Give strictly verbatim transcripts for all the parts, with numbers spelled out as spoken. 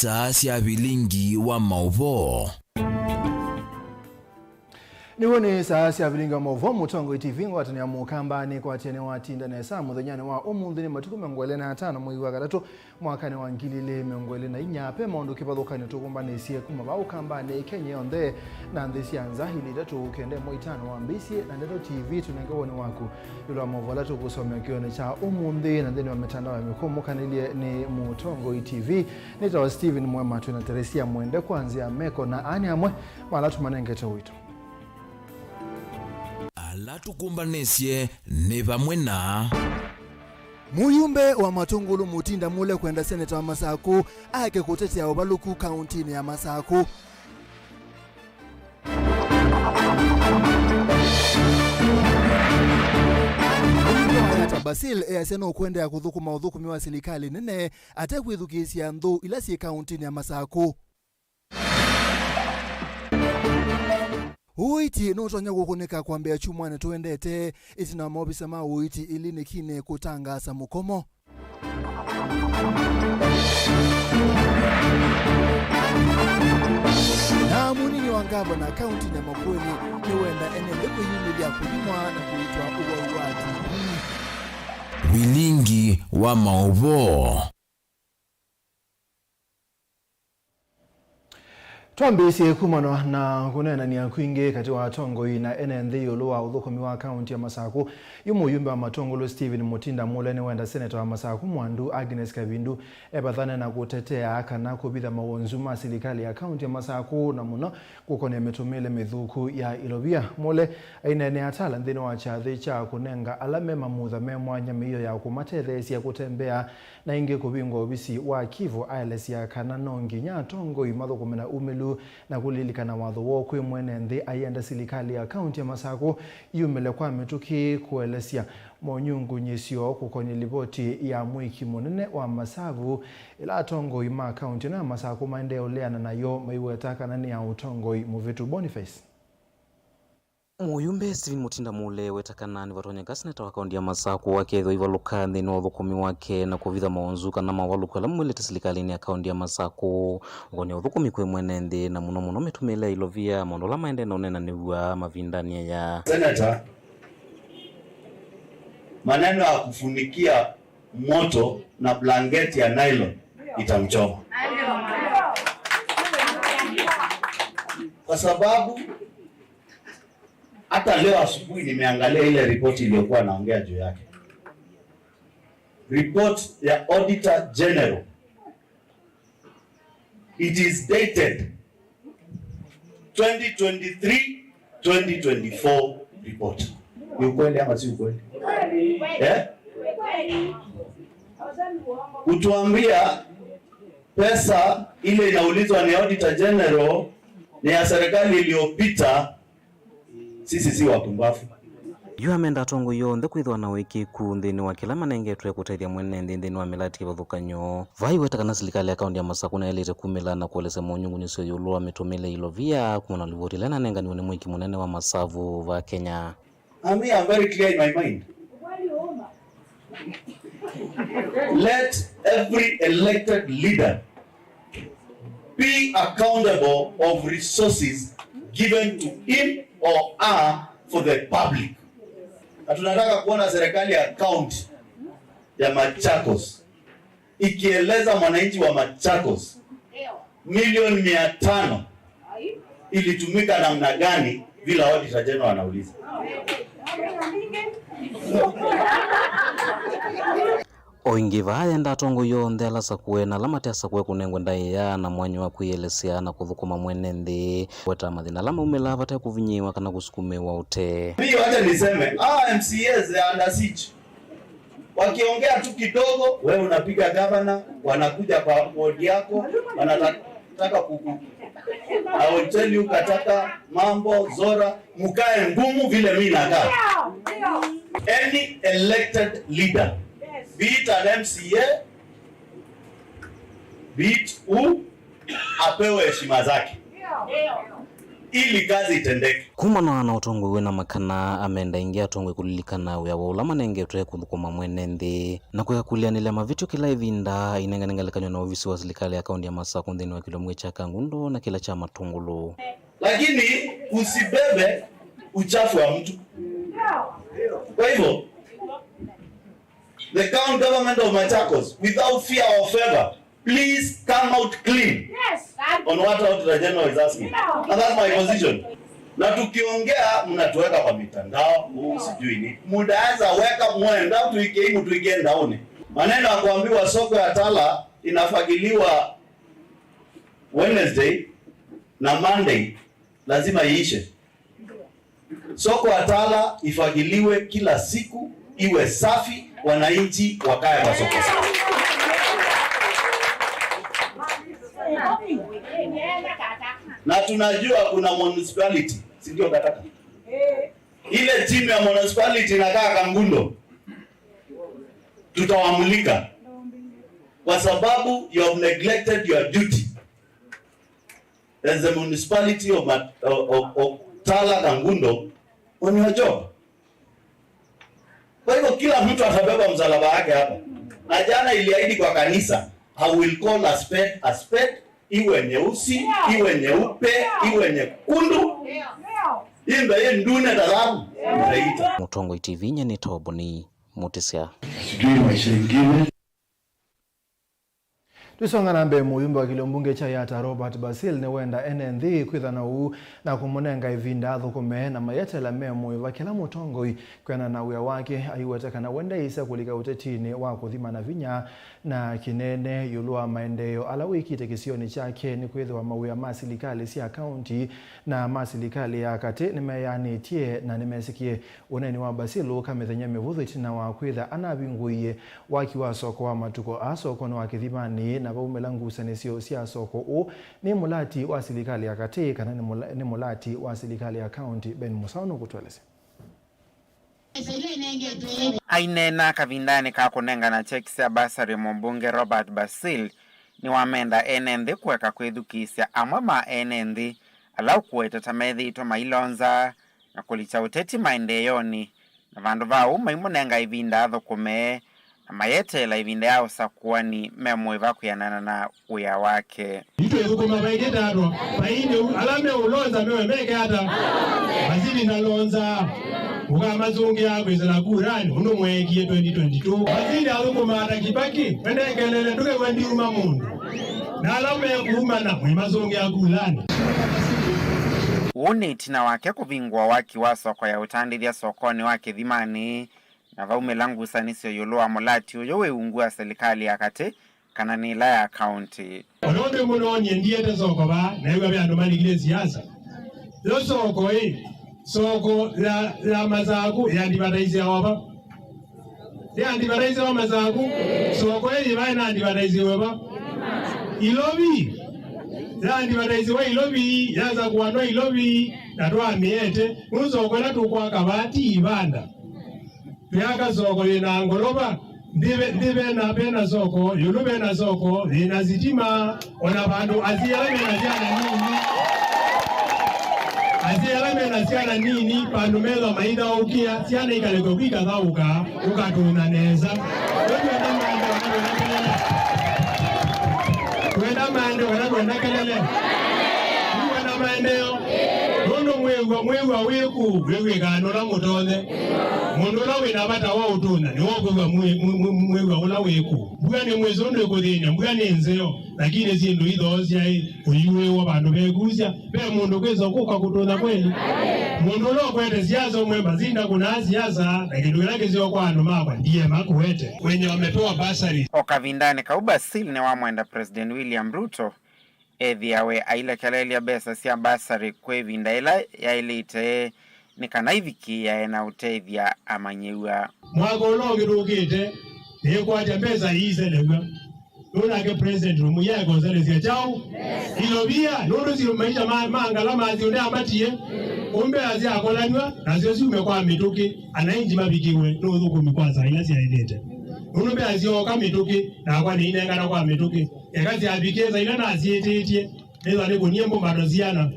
Saa sya vilingi wa maũvoo. Nĩw'o nĩ saa sya vilingi wa maũvoo, Mũtongoi T V, ngwatanĩo ya Mũkamba nĩkwatĩe nĩwatinda nesa mũthenyanĩ wa ũmũnthĩ. Nĩ matukũ mĩongo ĩlĩ na atano mwei wa katatũ mwakanĩ wa ngili ilĩ mĩongo ĩlĩ na inya. Ve maũndũ kĩvathũkany'o tũkũmbanĩsye kuma vaa Ũkambanĩ, Kenya yonthe, na nthĩ sya nza ili itatũ. Ũkenda ĩmwe itano wambĩĩsye na Ndeto T V tũnenge woni waku ĩũlũ wa maũvoo ala tũkũsomea kĩonĩ kya ũmũnthĩ na nthĩnĩ wa mĩtandao ya mĩkũmũkanĩlye nĩ Mũtongoi T V. Nĩtawa Steven Mwema, twĩ na Teresia Mwende kwa nzĩa ya meko, na aa nĩ amwe ma ala tũmanengete ũito. Ala tũkũmbanĩsye nĩ vamwe na mũyumbe wa Matũngũlũ Mũtinda Mũle kwenda seneta wa Masakũ ake kũtetea ũvalũku kaũntĩnĩ ya Masakũ. Mũyumbe wa Yatta Basil easya nũkũendeea kũthũkũma ũthũkũmi wa silikalĩ nene ate kwĩthukĩĩsya nthũ ila syĩ kaũntĩnĩ ya Masakũ. Ũiiti nũtonya kũkũnĩka kwambĩĩa kyumwanĩ tũendete, ĩtina wa maovisa ma ũiiti ĩlinikinĩ kũtangaasa mũkomo. Na mũnini wa ngavana kaũntĩnĩ ya Makueni nĩwenda ene nthĩ kwĩyumĩlya kũthimwa na kũitwa ũwau wa T B. Vilingi wa maũvoo. Twambĩĩsye kumana na kũneenany'a kwingĩ katĩ wa atongoi na ene nthĩ ĩũlũ wa ũthũkũmi wa kaũntĩ ya Masakũ, yu mũyumbe wa Matũngũlũ Stephen Mũtinda Mũle nĩwenda seneta wa Masakũ Mwandu Agnes Kavindu evathane na kũtetea kana kũvitha mawonzu ma silikalĩ ya kaũntĩ ya Masakũ, na mũno kũkonĩa mĩtũmĩĩle mĩthũku ya ilovia. Mũle aineenea Tala nthĩnĩ wa kyathĩ kya kũnenga ala me mamutha me mwanya mĩio ya kũmatetheesya kũtembea na ĩngĩ kũvingwa ovisi wa Kivu, aelesya kana no nginya atongoi mathũkũme na umĩlu na kũlilikana watho woo kwĩ mwene nthĩ, aienda silikalĩ ya kaũntĩ ya Masakũ yumĩle kwa mĩtũkĩ kũelesya monyungunyĩsyo kũkonĩ livoti ya mũĩki mũnene wa masavu ĩla atongoi ma kaũntĩ ĩno ya Masakũ maendee ũleana nayo, maiweta kana nĩ ya ũtongoi mũvĩtu. Boniface. Mũyumbe Stephen Mũtinda Mũle weta kana nĩvatonyeka seneta wa kaũntĩ ya Masakũ akethĩwa aivalũka nthĩnĩ wa ũthũkũmi wake na kũvitha mawonzu kana maũvalũku ala maumĩlĩte silikalĩnĩ ya kaũntĩ ya Masakũ ũkonĩa ũthũkũmi kwĩ mwene nthĩ, na mũno mũno mĩtũmĩĩle ya ilovia, maũndũ ala maendee na ũneenanĩw'a mavindanĩ aya. Senator, maneno ya kufunikia moto na blanketi ya nylon itamchoma, kwa sababu hata leo asubuhi nimeangalia ile ripoti iliyokuwa naongea juu yake, report ya Auditor General. It is dated twenty twenty-three, twenty twenty-four report. Ni ukweli ama si ukweli? Eh? Kutuambia pesa ile inaulizwa ni Auditor General ni ya serikali iliyopita, sisi si wapumbavu. Yu amenda atongoi onthe kwĩthĩwa na ũĩkĩĩku nthĩnĩ wa kĩla manengetwe kũtethya mwene nthĩ nthĩnĩ wa mĩlatĩ kĩvathũkany'o. Vaa aiweta kana silikalĩ ya kaũntĩ ya Masakũ nĩyaĩlĩte kumĩla na kũelesya monyungunyĩsyo ĩũlũ wa mĩtũmĩle ya ilovia kumana na livoti ĩla ĩnanenganiwe nĩ mũĩki mũnene wa masavu vaa Kenya. I mean, I'm very clear in my mind. Let every elected leader be accountable of resources given to him or her for the public. Na tunataka kuona serikali ya county ya Machakos ikieleza mwananchi wa Machakos milioni mia tano ilitumika namna gani, vile Auditor General anauliza. O ĩngĩ, vaa ayenda atongoi onthe ala asakũe na ala mate asakũe kũnengwe ndaĩa na mwanya wa kwĩelesya na kũthũkũma mwene nthĩ, kũweta mathĩna ala maumĩlaa vate kũvinyĩĩwa kana kũsukumĩĩwa ũtee. Mimi wacha niseme, hawa M C As they are under siege. Wakiongea tu kidogo, wewe unapiga gavana, wanakuja kwa ward yako, wanataka kuku. I will tell you, Kataka, Mambo, Zora, mkae ngumu vile mimi nakaa. Any elected leader, be it an M C A, be it who, apewe heshima zake. ili kazi itendeke. Kumana na ũtongoi wĩna makana, amenda ĩngĩ atongoi kũlilikana wĩa wa ũla manengetwe kũthũkũma mwene nthĩ na kũya kũlĩanĩlya mavĩtyo kĩla ĩvinda, ainenge ngelekany'o na ovisi wa silikalĩ ya kaunti ya Masakũ nthĩnĩ wa kĩlomwe kya Kangundo na kĩla kya Matũngũlũ. Lakini usibebe uchafu wa mtu. Kwa hivyo, the county government of Machakos, without fear or favor, please come out clean on what Auditor General is asking. And that's my position. Na tukiongea, mnatuweka kwa mitandao, huu sijui ni. Mnaweza weka mwenda tuike hii, mtuike ndauni. Maneno ya kuambiwa soko ya Tala inafagiliwa Wednesday na Monday, lazima iishe. Soko ya Tala ifagiliwe kila siku, iwe safi, wananchi wakae kwa soko safi. Na tunajua kuna municipality, si ndio, Gataka? Ile timu ya municipality inakaa Kangundo, tutawamulika kwa sababu you have neglected your duty as the municipality of, Mat- of, of, of Tala Kangundo on your job. Kwa hivyo kila mtu atabeba msalaba wake hapa. Na jana iliahidi kwa kanisa, "I will call a spade a spade, iwe nyeusi, iwe nyeupe, iwe nyekundu, imbe ye ndune ta dhahabu, itaita." Mũtongoi T V, nyie nĩ Toboni Mũtĩsya. Sijui maisha ingine. Tũisonga na mbee, mũyumbe wa kĩlio mbunge kya Yatta Robert Basil nĩwenda ene nthĩ kwĩtha na ũu na kũmũnenga ĩvinda athũkũme na mayetela me mũĩva kĩla mũtongoi kwĩanana na wĩa wake, aiweta kana we ndaĩsa kũlika ũtetinĩ wa kũthima na vinya na kĩnene ĩũlũ wa maendeeo ala wĩkĩte kĩsionĩ kyake, nĩkwĩthĩwa mawĩa ma silikalĩ sya kaunti na ma silikalĩ ya katĩ nĩmeanĩtye na nĩmesĩkie. Ũneeni wa Basil ũka mĩthenya mĩvũthũ ĩtina wa kwĩtha anavingũie waki wa soko wa matukũ aa sokonĩ wa Kĩthimanĩ, na vaumĩla ngusanĩsyo sya soko ũũ nĩ mũlati wa silikalĩ ya katĩ kana nĩ mũla- nĩ mũlati wa silikalĩ ya kaunti. Ben Mũsaũ nũkũtũelesya. Aineena kavindanĩ ka kũnengana cheki sya basarĩ, mũmbunge Robert Basil nĩwamenda ene nthĩ kũeka kwĩthukĩĩsya amwe ma ene nthĩ ala ũkũete ta methĩĩtwe mailonza na kũlikya ũteti maendeeonĩ, na vandũ va ũu maimũnenga ĩvinda athũkũme na mayeteela ĩvinda ya ũsakũani me mũĩva kwĩanana na wĩa wake. Itũ ĩthũkũma vaĩkĩte atwa, vai nĩu ala meũlonza mewe meke ata? Masini ndalonza. Ũkamasũngĩa kwĩsĩla kuranĩ ũndũ mweekie twenty twenty-two. Masini athũkũmaa ta Kibaki, mendekelele ndũkew'a ndiuma mũndũ. Na ala mekuumana, mwĩmasũngĩa kulanĩ. Ũũ nĩ ĩtina wake kũvingũa waki wa soko ya ũtandĩthya sokonĩ wa Kĩthimanĩ, na vaumĩla ngusanĩsyo ĩũlũ wa mũlati ũyũ wĩ ungu wa silikalĩ ya katĩ kana nĩ ĩla ya kaũntĩ. Ona ũndũ mũnoonie ndiete soko vaa, neew'a ve andũ malikile siasa. Yo soko ĩ, soko ya, ya Masakũ ĩandivataisiawa va? Nĩ andivataisiwa Masakũ? Soko ĩ yĩva ĩnaandivataisiwe va? Ilovi. Yaandivataisiwa Ilovi, yasakũanwa Ilovi, na twamĩete. Nũndũ soko ĩla tũkwaka vaa ti ivanda. Twĩaka soko yĩ na ngolova, nthĩ ve- nthĩ vena, vena soko, ĩũlũ vena soko, yĩ na sitima, o na vandũ asyai ala me na syana nini, asyai ala me na syana nini, vandũ methwa maithaũkĩa, syana ikalekwe kwikathaũka, ũkatũna nesa. Ĩĩ twenda maendeeo kana twenda kelele? Twenda maendeeo kana twenda kelele? Ĩĩ twenda maendeeo. Nũndũ mwĩw'a, mwĩw'a wĩ kũu, wĩw'ĩkaa nũla mũtonye. Mũndũ ũla wĩ na vata wa ũtũna nĩwe ũkwĩw'a mwĩ- mwĩ- mwĩ- mwĩw'a ũla wĩ kũu. Mbua nĩ mwĩsĩ ũndũ ĩkũthĩny'a, mbua nĩ nzeo, lakini syĩndũ ithoosyaĩ ũiũĩwa vandũ vekusya. Ve mũndũ kwĩsa kũka kũtũna kweli? Mũndũ ũla ũkwete siasa ũmwe masinda kũnaa siasa, na kĩndũ kĩla kĩseo kwa andũ makwa ndiema kũete. Wenye wamepewa basari. O kavindanĩ kau, Basil nĩwamwenda President William Ruto ethĩawe ailekeleelya mbesa sya basarĩ kwĩ ĩvinda yĩla yaĩlĩte nĩ kana ivikĩĩae na ũtethya amanyĩw'a. Mwaka ũla ũvĩtũkĩte, nĩĩkwatya mbesa iiselew'a. Nũndũ nake President Rumuya ekoselesya kyaũ? Ilovia, nũndũ syĩ maisha ma, ma ngalama syũnde ambatie. Ũmbe asyakolanw'a, nasyo syume kwa mĩtũkĩ, ananchi mavikĩwe nĩ ũthũkũmi kwa saa ila syaĩlĩte. Nũndũ mbe asyoka mĩtũkĩ, nakwa nĩinengana kwa mĩtũkĩ. Eka syavikĩe saa ila nasyĩtĩtye. Nĩtha nĩ kũnie mbũmbano syana.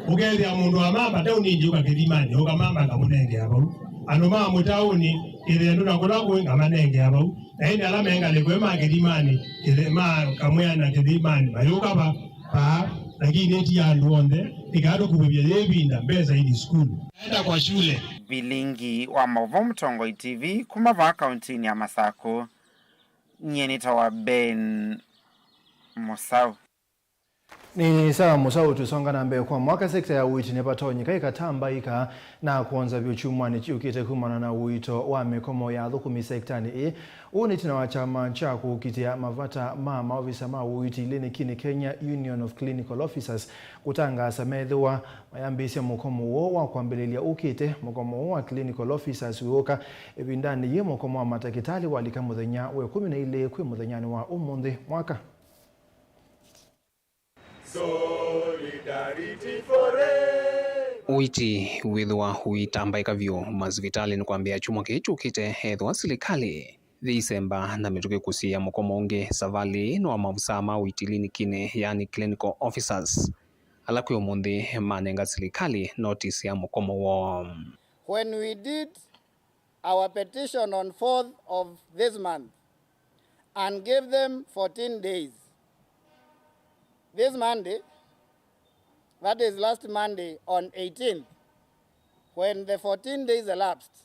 Ũkethĩa mũndũ wa mamba taũni ĩngĩ ũka kĩthimanĩ, ũkamamba ngamũnengea vau. Andũ ma mũtaũni, kĩthendo na kũla kũĩ ngamanengea vau. Na ĩndĩ ala me ngalĩko ĩ ma kĩthimanĩ, kĩthĩ-, ma kamwĩana kĩthimanĩ, mayũka va, vaa, lakini ti andũ onthe, ĩkaa tũkuvĩvya yĩvinda, mbesa ili sukulu. Naenda kwa shule. Vilingi wa maũvoo Mũtongoi T V kuma vaa kauntinĩ ya Masakũ. Nyie nĩtawa Ben Mũsaũ. Nĩ sawa Mũsaũ, tũsonga na mbee. Kwa mwaka, sekta ya ũiiti nĩvatonyeka ĩkatambaĩka na kwonza vyũ kyumwanĩ kyũkĩte kumana na ũito wa mĩkomo ya athũkũmi sektanĩ ĩĩ. Ũũ nĩ ĩtina wa kyama kya kũkitĩa mavata ma maovisa ma ũiiti ilinikinĩ, Kenya Union of Clinical Officers, kũtangaasa methĩwa mayambĩĩsya mũkomo woo wa kwambĩlĩlya ũkĩte. Mũkomo ũũ wa clinical officers wĩũka ĩvindanĩ yĩĩ mũkomo wa matakĩtalĩ walika mũthenya wa ĩkũmi na ilĩ kwĩ mũthenyanĩ wa ũmũnthĩ mwaka. Solidarity forever. Ũiiti wĩthĩwa ũitambaĩka vyũ masivitalĩnĩ kwambĩĩa kyumwa kĩĩ kyũkĩte, ethĩwa silikalĩ yĩisemba na mĩtũkĩ kũsiĩĩa mũkomo ũngĩ. Savalĩ ĩĩ nĩ wa maovisaa ma ũiiti ilinikinĩ, yaani clinical officers, ala kwĩ ũmũnthĩ manenga silikalĩ notisi ya mũkomo woo. When we did our petition on fourth of this month and gave them fourteen days. This Monday, that is last Monday on eighteenth, when the fourteen days elapsed,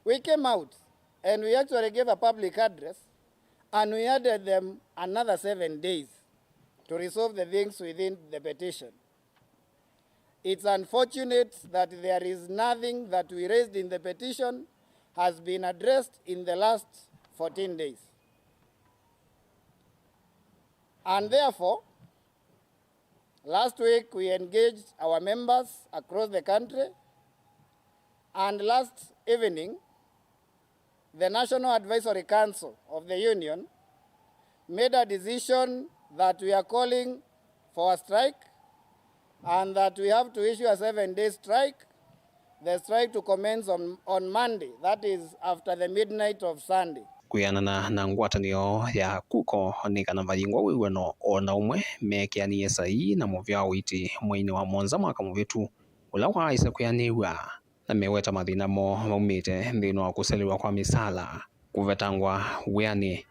we came out and we actually gave a public address and we added them another seven days to resolve the things within the petition. It's unfortunate that there is nothing that we raised in the petition has been addressed in the last fourteen days. And therefore, last week we engaged our members across the country, and last evening, the National Advisory Council of the Union made a decision that we are calling for a strike and that we have to issue a seven-day strike. The strike to commence on, on Monday, that is after the midnight of Sunday. Kwĩanana na ngwatanĩo ya KUCO, nĩ kana vayingwa wĩw'ano o na ũmwe meekĩanĩe saii na mũvĩa wa ũiiti mweinĩ wa mũonza mwaka mũvĩtu, ũla waaĩsa kwĩanĩw'a. Na meweta mathĩna moo maumĩte nthĩnĩ wa kũselew'a kwa mĩsaala, kũvetangwa wĩanĩ,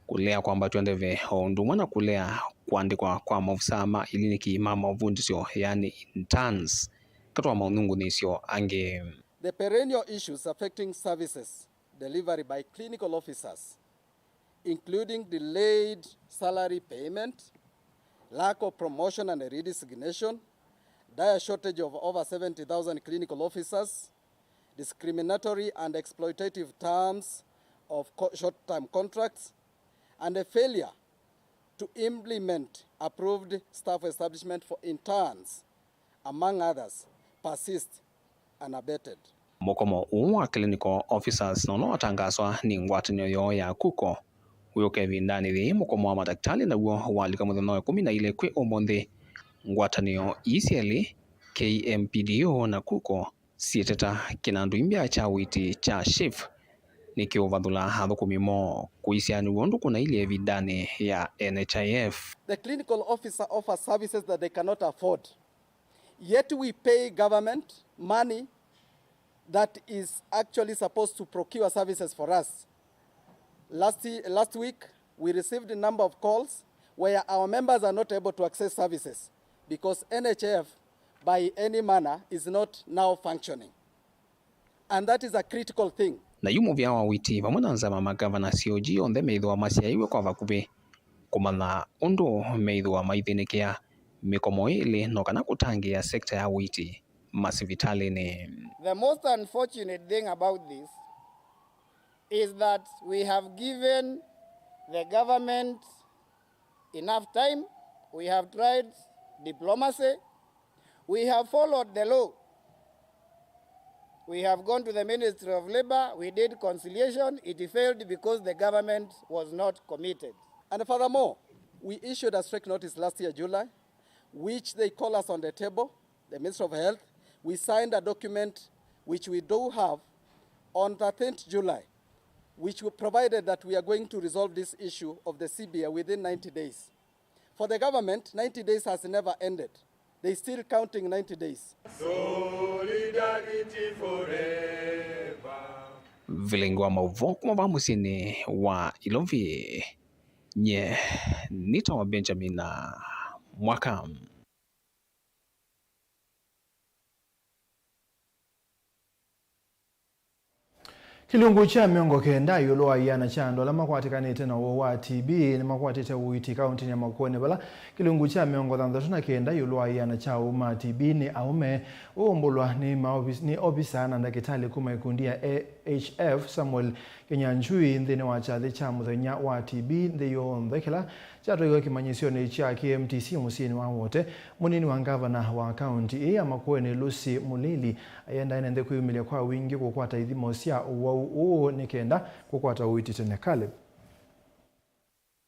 kũlea kwambatw'a ndeve, o ũndũ ũmwe na kũlea kũandĩkwa kwa maovisaa ma iliniki ma maũvundĩsyo, yaani interns, katĩ wa maũnyungunyĩsyo angĩ. The perennial issues affecting services delivery by clinical officers, including delayed salary payment, lack of promotion and redesignation, dire shortage of over seventy thousand clinical officers, discriminatory and exploitative terms of co-, short-term contracts, and a failure to implement approved staff establishment for interns, among others, persist unabated. Mũkomo ũũ wa clinical officers nũla watangaaswa nĩ ngwatanĩo yoo ya KUCO wĩũka ĩvindanĩ yĩĩ mũkomo wa matakĩtalĩ naw'o walika mũthenya wa ĩkũmi na ilĩ kwĩ ũmũnthĩ. Ngwatanĩo ii syelĩ, K M P D O na KUCO, syĩteta kĩnandũ imbya kya ũiiti kya SHIF nĩkĩũvathũla athũkũmi moo kũisyaanĩw'a ũndũ kũnailyĩ ĩvindanĩ ya N H I F. The clinical officer offers services that they cannot afford. Yet we pay government money that is actually supposed to procure services for us. Last, last week, we received a number of calls where our members are not able to access services because N H I F by any manner is not now functioning. And that is a critical thing. Na yu mũvĩa wa ũiiti vamwe na nzama ma gavana C O G onthe meĩthĩwa masyaĩwe kwa vakuvĩ kũmanya ũndũ meĩthĩwa maithĩnĩkĩa mĩkomo ĩlĩ no kana kũtangĩĩa sekta ya ũiiti masivitalĩnĩ. The most unfortunate thing about this is that we have given the government enough time, we have tried diplomacy, we have followed the law. We have gone to the Ministry of Labour, we did conciliation, it failed because the government was not committed. And furthermore, we issued a strike notice last year, July, which they call us on the table, the Ministry of Health. We signed a document which we do have on thirteenth July, which we provided that we are going to resolve this issue of the C B A within ninety days. For the government, ninety days has never ended. They still counting ninety days. Solidarity forever. Vilingi wa maũvoo kuma vaa mũsyĩnĩ wa Ilovi. Nye nĩtawa Benjamin Mwaka. Kĩlungu kya mĩongo kenda ĩũlũ wa ĩana kya andũ ala makwatĩkanĩte na ũwau wa T B nĩmakwatĩte ũiiti kaũntĩnĩ ya Makueni, vala kĩlungu kya mĩongo thanthatũ na kenda ĩũlũ wa ĩana kya ũwau ma T B nĩ aũme. Ũũmbũlwa nĩ maovis-, nĩ ovisaa na ndakĩtalĩ kuma ikundi ya A H F, Samuel Kinyanjui, nthĩnĩ wa kyathĩ kya mũthenya wa T B nthĩ yonthe kĩla kyatwaiwe kĩmanyĩsyonĩ kya K M T C mũsyĩnĩ wa Wote. Mũnini wa ngavana wa kaũntĩ ĩĩ ya Makueni, Lucy Mulili, ayendae nthĩ kwĩyumĩlya kwa wingĩ kũkwata ithimo sya ũwau ũũ nĩ kenda kũkwata ũiiti tene. Caleb.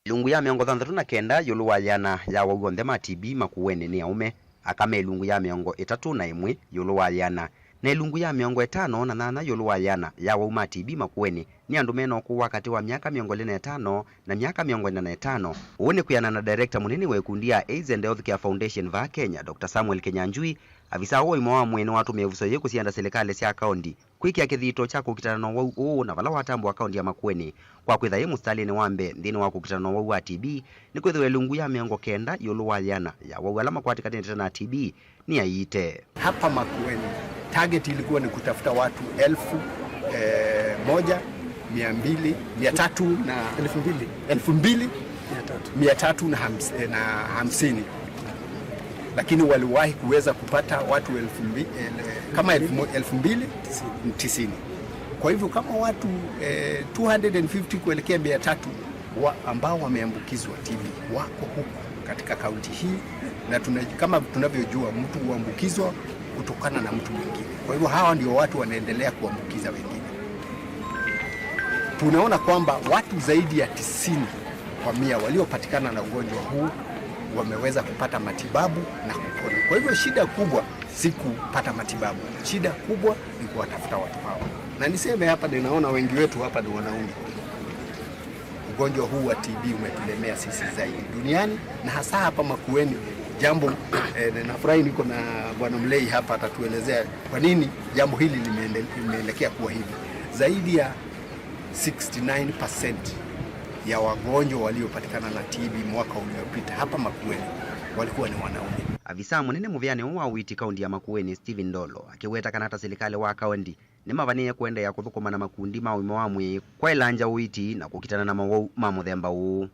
Ilungu ya mĩongo thanthatũ na kenda ĩũlũ wa ĩana ya awau onthe ma T B Makueni nĩ aũme. Aka me ilungu ya mĩongo ĩtatũ na ĩmwe ĩũlũ wa ĩana, na ilungu ya mĩongo ĩtano na nyanya ĩũlũ wa ĩana ya awau ma T B Makueni nĩ andũ me na ũkũũ wa katĩ wa myaka mĩongo ĩlĩ na ĩtano na myaka mĩongo ĩna na ĩtano. Ũu nĩ kwĩanana na director mũnene wa ĩkundi ya AIDS and Healthcare Foundation vaa Kenya, Doctor Samuel Kinyanjui. Avisaa wa ũima wa mwĩĩ nĩwatũmĩe ĩvuso yĩĩ kũsianda silikalĩ sya kaũnti kwĩkĩa kĩthito kya kũkitana na ũwau ũũ, na vala watambũa kaũnti ya Makueni kwa kwĩtha yĩ mũsitalĩnĩ wa mbee nthĩnĩ wa kũkitana na ũwau wa T B, nĩkwĩthĩwa ilungu ya mĩongo kenda ĩũlũ wa ĩana ya awau ala makwatĩkanĩte na T B nĩ aiite. Hapa Makueni, target ilikuwa ni kutafuta watu elfu, eh, moja, mia mbili, mia tatu na elfu mbili. Elfu mbili, mia tatu. Mia tatu na hams-, eh, na hamsini. Lakini waliwahi kuweza kupata watu elfu mbi-, eh, kama elfu mo-, elfu mbili tisini. Kwa hivyo kama watu, eh, two hundred and fifty kuelekea mia tatu wa, ambao wameambukizwa T B wako huku katika kaunti hii, na tuna-, kama tunavyojua, mtu huambukizwa kutokana na mtu mwingine. Kwa hivyo hawa ndio watu wanaendelea kuambukiza wengine. Tunaona kwamba watu zaidi ya tisini kwa mia waliopatikana na ugonjwa huu wameweza kupata matibabu na kupona. Kwa hivyo shida kubwa si kupata matibabu, shida kubwa ni kuwatafuta watu hawa. Na niseme hapa, ninaona wengi wetu hapa ni wanaume. Ugonjwa huu wa T B umetulemea sisi zaidi duniani na hasa hapa Makueni. Jambo, eh, nafurahi niko na Bwana Mlei hapa, atatuelezea kwa nini jambo hili limeende-, limeelekea kuwa hivi. Zaidi ya sixty-nine percent ya wagonjwa waliopatikana na T B mwaka uliopita hapa Makueni walikuwa ni wanaume. Avisaa mũnene mũvĩanĩ ũũ wa ũiiti kaũnti ya Makueni, Stephen Ndolo, akĩweta kana ta silikalĩ wa kaũnti nĩmavanĩĩe kũendeea kũthũkũma na makundi ma ũima wa mwĩĩ kwaĩlangya ũiiti na kũkitana na mawau ma mũthemba ũũ.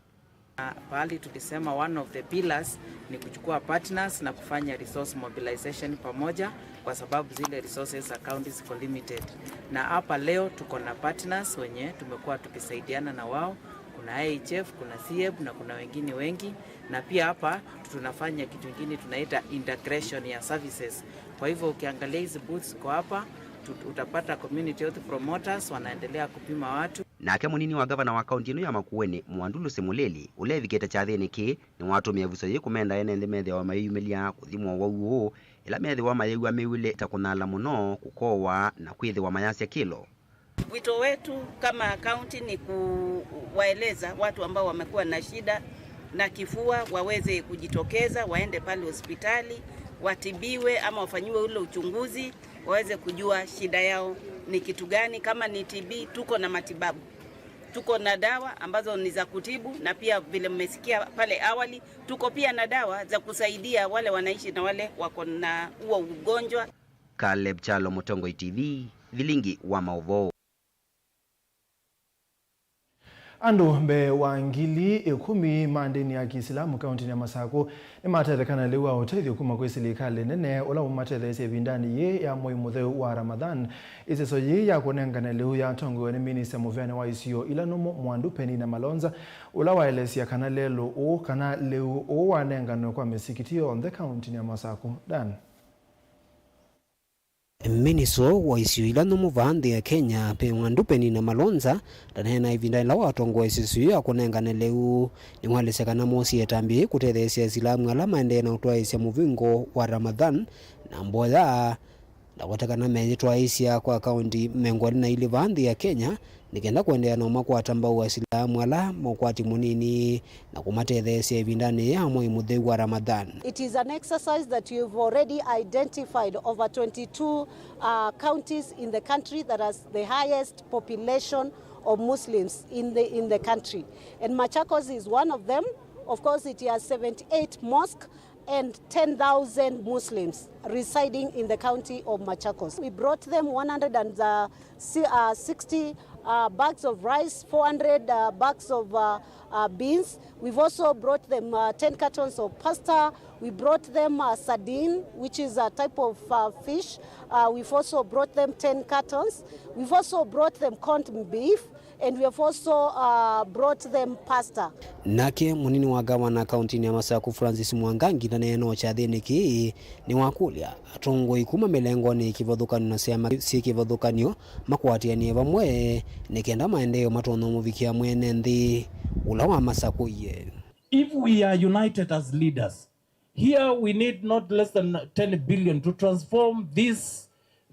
Na pahali tulisema one of the pillars ni kuchukua partners na kufanya resource mobilization pamoja, kwa sababu zile resources za county ziko limited. Na hapa leo tuko na partners wenye tumekuwa tukisaidiana na wao. Kuna I H F, kuna C H I B na kuna wengine wengi. Na pia hapa tunafanya kitu kingine tunaita integration ya services. Kwa hivyo ukiangalia hizi booths ziko hapa, tut-, utapata community health promoters wanaendelea kupima watu. Nake mũnini wa ngavana wa kaũnti ĩno ya Makueni, Mwandu Lucy Mulili, ũla evikĩte kyathĩnĩ kĩĩ, nĩwatũmĩe ĩvuso yĩĩ kũmenda ene nthĩ methĩawa mayĩyumĩlya kũthimwa ũwau ũũ, ĩla methĩwa mayĩw'a mĩw'ĩle ta kũnyala mũno, kũkowa, na kwĩthĩwa mayasya kĩlo. Wito wetu kama kaunti ni kuwaeleza watu ambao wamekuwa na shida na kifua waweze kujitokeza, waende pale hospitali, watibiwe ama wafanyiwe ule uchunguzi, waweze kujua shida yao ni kitu gani. Kama ni T B, tuko na matibabu. Tuko na dawa ambazo ni za kutibu, na pia vile mmesikia pale awali, tuko pia na dawa za kusaidia wale wanaishi na wale wako na huo ugonjwa. Caleb Kyalo, Mũtongoi T V, Vilingi wa Maũvoo. Andũ mbee wa ngili ĩkũmi ma ndĩni ya Kĩisilamu kaũntĩnĩ ya Masakũ nĩmatetheka na lĩu wa ũtethyo kuma kwĩ silikalĩ nene, ũla ũmatetheesya ĩvindanĩ yĩĩ ya mwei mũtheu wa Ramadhan. Ĩseso yĩĩ ya kũnengane lĩu yatongoew'e nĩ minista mũvĩanĩ wa isio ila nũmũ, Mwandu Penina Malonza, ũla waelesya kana lelũ ũũ, kana lĩu ũũ wanenganwe kwa mĩsikiti yonthe kaũntĩnĩ ya Masakũ. Dan. Minista wa isio ila nũmũ vaa nthĩ ya Kenya, Mwandu Penina Malonza, ndaneena ĩvinda yĩla watongoesye ĩseso ya kũnengane lĩu. Nĩwaelesya kana moosie ĩtambya yĩĩ kũtetheesya Aisilamu ala maendee na ũtwaĩĩsya mũvingo wa Ramadhan, na mboya Ndaweta kana meyĩtwaĩĩsya kwa kaũnti mĩongo ĩlĩ na ilĩ vaa nthĩ ya Kenya, nĩ kenda kũendeea na ũmakwata mbau asilaa amwe ala ma ũkwati mũnini na kũmatetheesya ĩvindanĩ yĩĩ ya mwei mũtheu wa Ramadhan. It is an exercise that you've already identified over twenty-two, uh, counties in the country that has the highest population of Muslims in the, in the country. And Machakos is one of them. Of course, it has seventy-eight mosques and ten thousand Muslims residing in the county of Machakos. We brought them one hundred and, uh, si-, uh, sixty, uh, bags of rice, four hundred, uh, bags of, uh, uh, beans. We've also brought them, uh, ten cartons of pasta. We brought them, uh, sardine, which is a type of, uh, fish. Uh, we've also brought them ten cartons. We've also brought them corned beef. And we have also, uh, brought them pasta. Nake mũnini wa ngavana kaũntinĩ ya Masaku, Francis Mwangangi, ndaneena o kyathĩnĩ kĩĩ, nĩwakũlya atongoi kuma mĩlengonĩ ya kĩvathũkany'o na syama syĩ kĩvathũkany'o makwatĩanĩe vamwe nĩ kenda maendeeo matonya ũmũvikĩa mwene nthĩ ũla wamasakũie. If we are united as leaders, here we need not less than ten billion to transform this,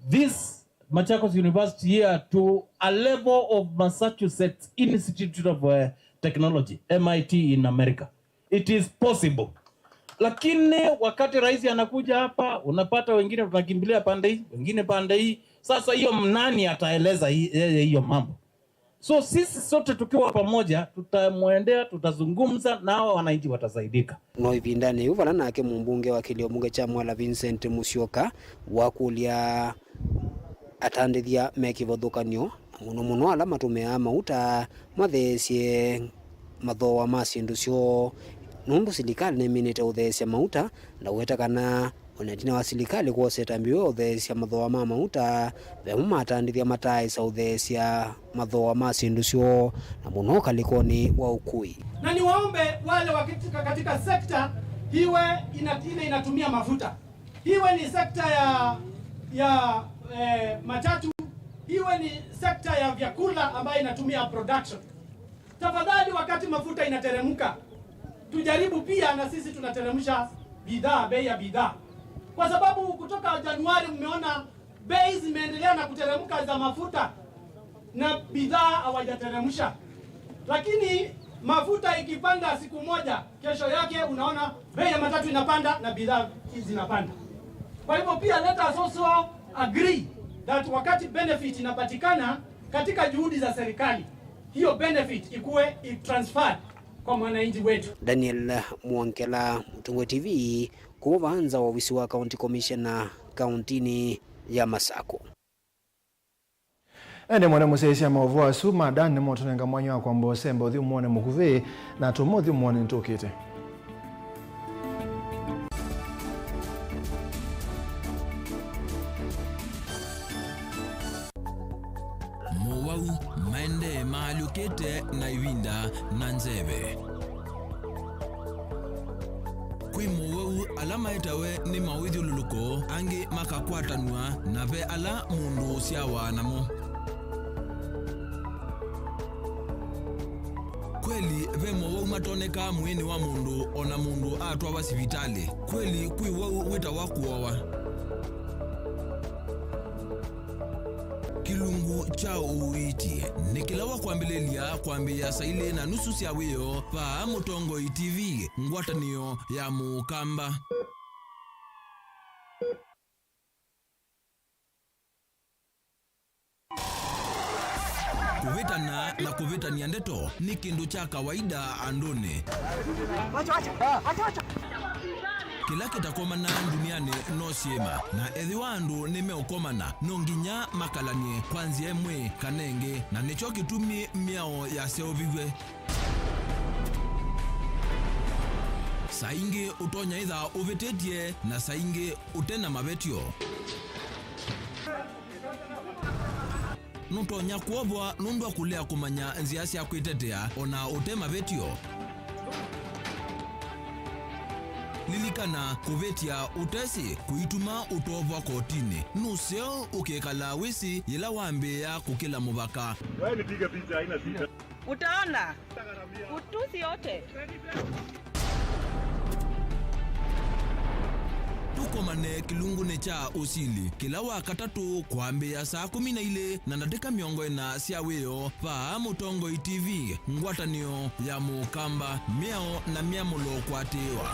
this Machakos University here to a level of Massachusetts Institute of, uh, Technology, M I T in America. It is possible. Lakini wakati rais anakuja hapa, unapata wengine tunakimbilia pande hii, wengine pande hii. Sasa hiyo nani ataeleza hii, yeye hiyo mambo? So sisi sote tukiwa pamoja, tutamwendea, tutazungumza na hawa wananchi watasaidika. No ĩvindanĩ yĩu vala nake mũmbunge wa kĩlio mbunge kya Mwala Vincent Musyoka wakũlya atandĩthya me kĩvathũkany'o, na mũno mũno ala matũmĩaa mauta matheesye mathooa ma syĩndũ syoo, nũndũ silikalĩ nĩminĩte ũtheesya mauta, ndaweta kana o na ĩtina wa silikalĩ kwosa ĩtambya ya ũtheesya mathooa ma mauta, ve amwe matandĩthya mataaĩsa ũtheesya mathooa ma syĩndũ syoo, na mũno ũkalĩkonĩ wa ũkui. Na niwaombe wale wa katika, katika sekta iwe ina-, ile inatumia mafuta, iwe ni sekta ya, ya, eh, matatu, iwe ni sekta ya vyakula ambayo inatumia production. Tafadhali, wakati mafuta inateremka, tujaribu pia na sisi tunateremsha bidhaa, bei ya bidhaa, kwa sababu kutoka Januari mmeona bei zimeendelea na kuteremka za mafuta na bidhaa hawajateremsha. Lakini mafuta ikipanda siku moja, kesho yake unaona bei ya matatu inapanda na bidhaa zinapanda. Kwa hivyo pia, let us also agree that wakati benefit inapatikana katika juhudi za serikali, hiyo benefit ikuwe i-transferred kwa mwananchi wetu. Daniel Mwongela, Mũtũngwe T V, kuma vaa nza wa ovisi wa County Commissioner kaũntinĩ ya Masakũ. Ĩndĩ mwene mũsyaĩĩsya maũvoo asu ma Dan nĩmotũnenga mwanya wa kwamba ũsemba ũthyũmũonĩ mũkuvĩ, na tũma ũthyũmũonĩ tũkĩte. Mowau maendee maalyũkĩte na ĩvinda na nzeve. Kwĩ mowau ala maetawe nĩ mawĩthyũlũlũko, angĩ makakwatanw'a, na ve ala mũndũ ũsyawa namo. Kweli, ve mowau matonekaa mwĩĩnĩ wa mũndũ o na mũndũ atwawa sivitalĩ. Kweli, kwĩ wau wĩtawa kũowa. Kĩlungu kya ũiiti nĩ kĩla wa kwambĩlĩlya kwambĩĩa saa ilĩ na nusu sya wĩoo vaa Mũtongoi T V, ngwatanĩo ya Mũkamba. Kũvĩtana na kũvĩtanĩa ndeto nĩ kĩndũ kya kawaida andũnĩ. Kĩla kĩtakomana ndunianĩ no syĩma, na ethĩwa andũ nĩmeũkomana, no nginya makalany'e kwa nzĩa ĩmwe kana ĩngĩ, na nĩkyo kĩtumi mĩao yaseũviw'e. Saa ingĩ ũtonya ĩtha ũvĩtĩtye, na saa ingĩ ũte na mavetyo. Nũtonya kwovwa nũndũ wa kũlea kũmanya nzĩa sya kwĩtetea o na ũte mavetyo. Lilikana, kũvĩtya ũtesĩ kũituma ũtovwa kotinĩ. Nũseo ũkĩkalaa wĩsĩ yĩla wambĩĩa kũkĩla mũvaka. Wewe nipige picha, haina shida. Utaona utusi yote. Tũkomane kĩlungunĩ kya ũsili kĩla wa katatũ kwambĩĩa saa kũmi na ilĩ na ndatĩka mĩongo ĩna sya wĩoo vaa Mũtongoi T V, ngwatanĩo ya Mũkamba, mĩao na myamũlo kũatĩĩwa.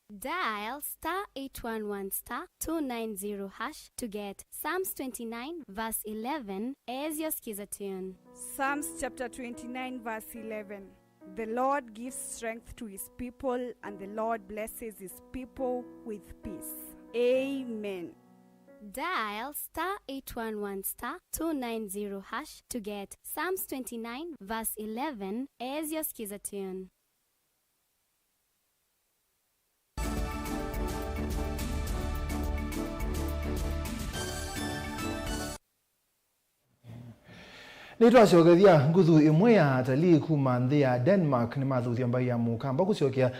Dial star eight one one star two nine zero hash to get Psalms twenty-nine verse eleven as your skiza tune. Psalms chapter twenty-nine verse eleven. The Lord gives strength to his people, and the Lord blesses his people with peace. Amen. Dial star eight one one star two nine zero hash to get Psalms twenty-nine verse eleven as your skiza tune. Nĩtwasyokethya nguthu ĩmwe ya atalii kuma nthĩ ya Denmark nĩmathuthya mbaĩ ya Mũkamba kũsyokea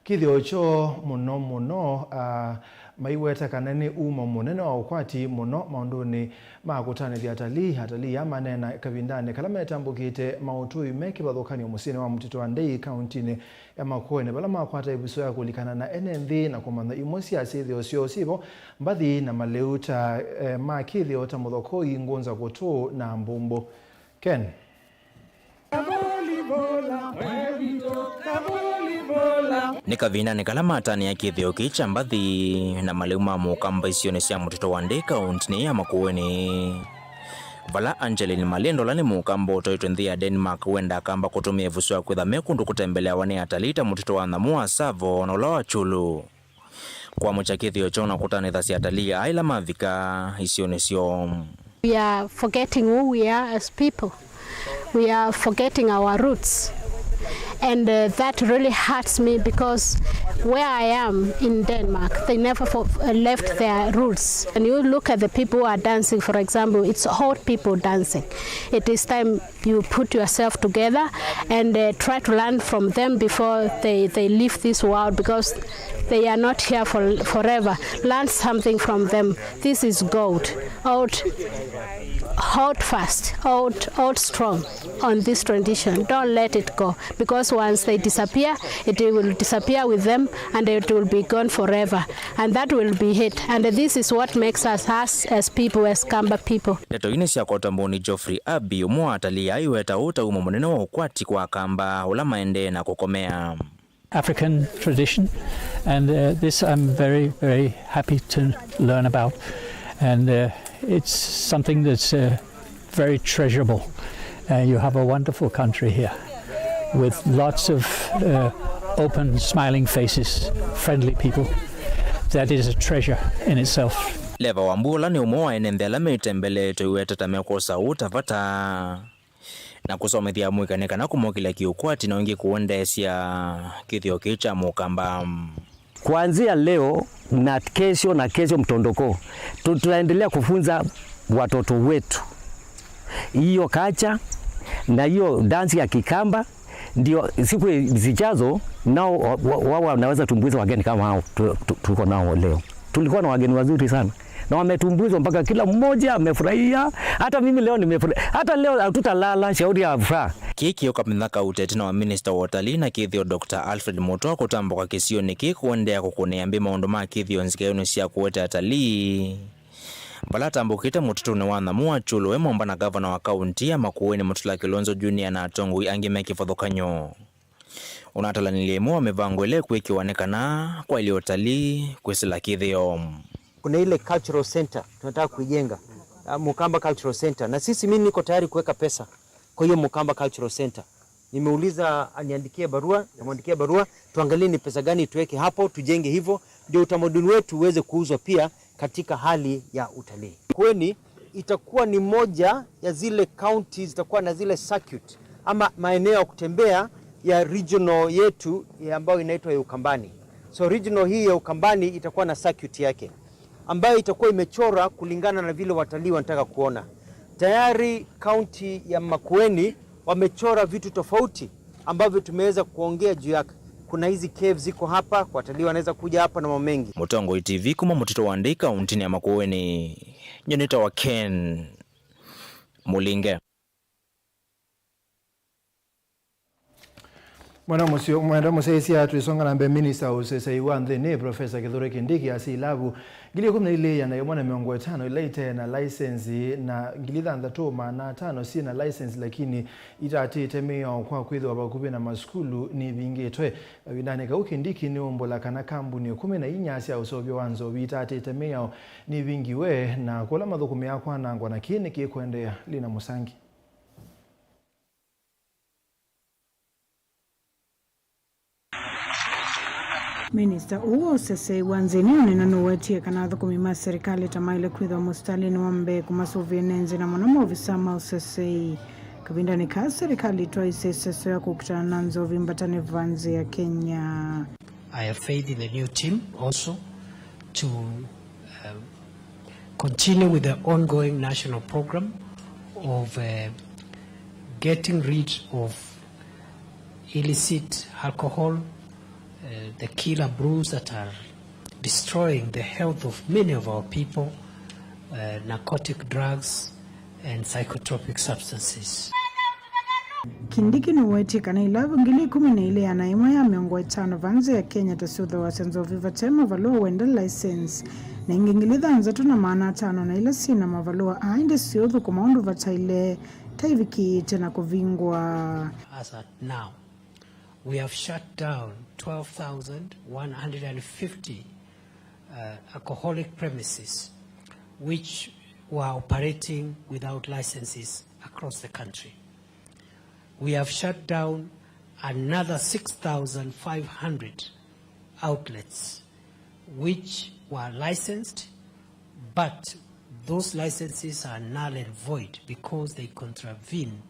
kĩthĩo kyoo mũno mũno, ah, maiweta kana nĩ umo mũnene wa ũkwati mũno maũndũnĩ ma kũtanĩthya atalii. Atalii aa maneena kavindanĩ kala metambũkĩte maũtũi me kĩvathũkany'o mũsyĩnĩ wa Mũtitũ wa Ndei, kauntinĩ ya Makueni, vala makwata ĩvuso ya kũlikana na ene nthĩ na kũmanya imwe sya syĩthĩo syoo syĩvo, mbathi na malĩu ta, eh, ma kĩthĩo ta mũthokoi, ngũnza, kũtũ na mbumbu. Ken. Nĩ kavindanĩ kala matanĩa kĩthĩo kĩĩ kya mbathi na malĩu ma Mũkamba isionĩ sya Mũtitũ wa Ndei, kauntinĩ ya Makueni, vala Angeline Malendo, ũla nĩ Mũkamba ũtwaĩtwe nthĩ ya Denmark, wendaa kamba kũtũmĩa ĩvuso ya kwĩtha me kũndũ kũtembeleawa nĩ atalii ta mũtitũ wa nyamũ wa Tsavo na ũla wa Kyulu. Kwamũkya kĩthĩo kyoo na kũtanĩthasya atalii aa ĩla mavika isionĩ syoo. We are forgetting who we are as people. We are forgetting our roots. And, uh, that really hurts me because where I am in Denmark, they never for, uh, left their roots. And you look at the people who are dancing, for example, it's old people dancing. It is time you put yourself together and, uh, try to learn from them before they, they leave this world, because they are not here for, forever. Learn something from them. This is gold. Hold, hold fast. Hold, hold strong on this tradition. Don't let it go, because once they disappear, it will disappear with them and it will be gone forever. And that will be it. And this is what makes us, us as people, as Kamba people. Ndeto ii nĩsyakwatwa mbũni Geoffrey Abbey, ũmwe wa atalii aiweta ũu ta umo mũnene wa ũkwati kwa Akamba ũla maendee na kũkomea. African tradition, and, uh, this I'm very, very happy to learn about, and, uh, it's something that's, uh, very treasurable. Uh, you have a wonderful country here with lots of, uh, open, smiling faces, friendly people. That is a treasure in itself. Leva Wambua, ũla nĩ ũmwe wa ene nthĩ ala meĩtembeletwe, aiweta ta mekwosa ũu ta vata na kũsomethya amũika nĩ kana kũmokĩlya kĩũkwati na ũngĩ kũendeesya kĩthĩo kĩĩ kya Mũkamba. Kuanzia leo na kesho na kesho mtondoko, tu-, tutaendelea kufunza watoto wetu hiyo kacha na hiyo dansi ya Kikamba, ndio siku zijazo nao wa-, wa-, wao wanaweza tumbuiza wageni kama hao tu-, tu-, tuko nao leo. Tulikuwa na wageni wazuri sana na wametumbuizwa mpaka kila mmoja amefurahia. Hata mimi leo nimefurahia. Hata leo hatutalala, shauri ya furaha. Kĩĩ kĩũka mĩthaka ũteti na wa minista wa ũtalii na kĩthĩo, Doctor Alfred Mutua, kũtambũka kĩsionĩ kĩĩ kũendeea kũkũnĩa mbĩ maũndũ ma kĩthĩo nzikaĩonĩ sya kũete atalii, vala atambũkĩte mũtitũnĩ wa nyamũ wa Kyulu e momba na gavana wa kaunti ya Makueni, Mutula Kilonzo Junior, na atongoi angĩ me kĩvathũkany'o. Ũnatalanĩlya ĩmwe wa mĩvango ĩla ĩkwĩkĩwa nĩ kana kwaĩlye ũtalii kwĩsĩla kĩthĩo. Kuna ile cultural center tunataka kuijenga, uh, Mukamba Cultural Center. Na sisi, mimi niko tayari kuweka pesa kwa hiyo Mukamba Cultural Center. Nimeuliza aniandikie barua, namwandikia barua, tuangalie ni pesa gani tuweke hapo, tujenge hivyo, ndio utamaduni wetu uweze kuuzwa pia katika hali ya utalii. Makueni itakuwa ni moja ya zile county zitakuwa na zile circuit ama maeneo ya kutembea ya regional yetu ya ambayo inaitwa ya Ukambani. So regional hii ya Ukambani itakuwa na circuit yake ambayo itakuwa imechora kulingana na vile watalii wanataka kuona. Tayari county ya Makueni wamechora vitu tofauti ambavyo tumeweza kuongea juu yake. Kuna hizi caves ziko hapa, watalii wanaweza kuja hapa na mambo mengi. Mũtongoi T V kuma mũtitũ wa Ndei kauntinĩ ya Makueni. Nyie nĩtawa Ken Mũlinge. Mwenda mũsyo-, mwenda mũsyaĩĩsya, twĩsonga na mbee, minista wa ũseseĩ wa nthĩnĩ, Profesa Kithure Kindiki asya ilavu ngili ikũmi na ilĩ ĩana yĩmwe na mĩongo ĩtano ila ite na laisenzi na ngili thanthatũ maana atano syĩ na laisenzi lakini itatĩte mĩao kwa kwĩthĩwa vakuvĩ na masukulu nivingĩtwe. Kavindanĩ kau, Kindiki nĩũmbũla kana kambuni ĩkũmi na inya sya ũseũvyo wa nzovi itatĩte mĩao nivingiwe na kũla mathũkũmĩaa kwanangwa, na kĩĩ nĩkĩkũendeea. Lina Mũsangi. Minista ũũ wa ũseseĩ wa nthĩnĩ ũneena nũwetie kana athũkũmi ma serikali ta maĩle kwĩthĩwa mũsitalĩnĩ wa mbee kũmasũvĩa ene nthĩ, na mũno maovisaa ma ũseseĩ. Kavindanĩ kaa, serikali ĩtwaĩĩsye ĩseso ya kũkitana na nzovi mbatanĩ va nthĩ ya Kenya. I have faith in the new team also to, uh, continue with the ongoing national program of, uh, getting rid of illicit alcohol, uh, the killer brews that are destroying the health of many of our people, uh, narcotic drugs and psychotropic substances. Kindiki nũwetie kana ilavu ngili ikũmi na ilĩ ĩana yĩmwe ya mĩongo ĩtano va nthĩ ya Kenya ta syũthawasya nzovi vate mavalũa wenda license, na ingĩ ngili thanthatũ na maana atano na ila syĩ na mavalũa aa ĩndĩ syĩũthũkũma ũndũ vataĩle ta ivikĩĩte na kũvingwa. As at now, we have shut down twelve thousand one hundred and fifty, uh, alcoholic premises which were operating without licenses across the country. We have shut down another six thousand five hundred outlets which were licensed, but those licenses are null and void because they contravene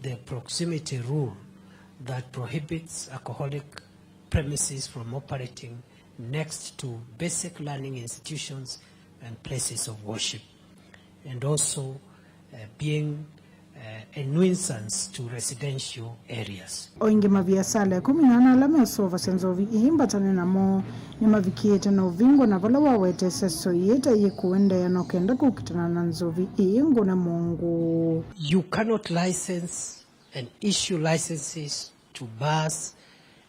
the proximity rule that prohibits alcoholic premises from operating next to basic learning institutions and places of worship, and also, uh, being, uh, a nuisance to residential areas. O ĩngĩ, maviasala ĩkũmi na ana ala meũseũvasya nzovi ii mbatanĩ namo nĩmavikĩĩte na ũvingwa, na vala wawete ĩseso ii ta yĩkũendeea no kenda kũkitana na nzovi ii ngũne mũngũ. You cannot license and issue licenses to bars